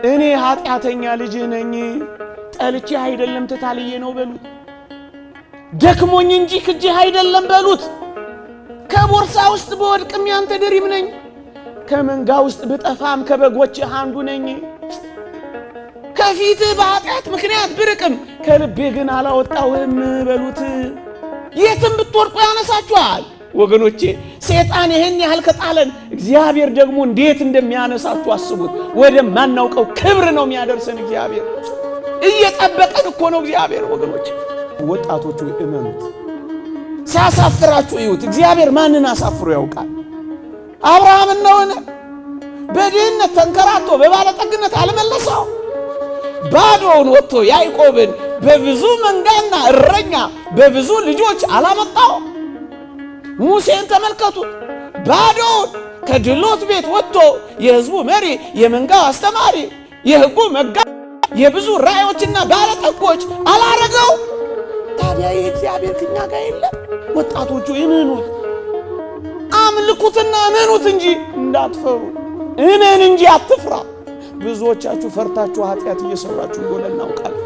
እኔ ኃጢአተኛ ልጅህ ነኝ፣ ጠልቼህ አይደለም ተታልዬ ነው በሉት። ደክሞኝ እንጂ ክጄህ አይደለም በሉት። ከቦርሳ ውስጥ ብወድቅም ያንተ ድሪም ነኝ፣ ከመንጋ ውስጥ ብጠፋም ከበጎችህ አንዱ ነኝ። ከፊትህ በኃጢአት ምክንያት ብርቅም ከልቤ ግን አላወጣውህም በሉት። የትም ብትወድቁ ያነሳችኋል። ወገኖቼ ሰይጣን ይህን ያህል ከጣለን እግዚአብሔር ደግሞ እንዴት እንደሚያነሳችሁ አስቡት። ወደማናውቀው ክብር ነው የሚያደርሰን እግዚአብሔር። እየጠበቀን እኮ ነው እግዚአብሔር። ወገኖቼ ወጣቶቹ እመኑት፣ ሲያሳፍራችሁ እዩት። እግዚአብሔር ማንን አሳፍሮ ያውቃል? አብርሃምን ነውን? በድህነት ተንከራቶ በባለጠግነት አልመለሰው? ባዶውን ወጥቶ ያዕቆብን በብዙ መንጋና እረኛ በብዙ ልጆች አላመጣው? ሙሴን ተመልከቱት። ባዶውን ከድሎት ቤት ወጥቶ የሕዝቡ መሪ፣ የመንጋው አስተማሪ፣ የሕጉ መጋ፣ የብዙ ራእዮችና ባለጠጎች አላረገው? ታዲያ ይህ እግዚአብሔር ከኛ ጋር የለም? ወጣቶቹ እመኑት፣ አምልኩትና እመኑት እንጂ እንዳትፈሩ። እመን እንጂ አትፍራ። ብዙዎቻችሁ ፈርታችሁ ኃጢአት እየሰራችሁ እንደሆነ እናውቃለን።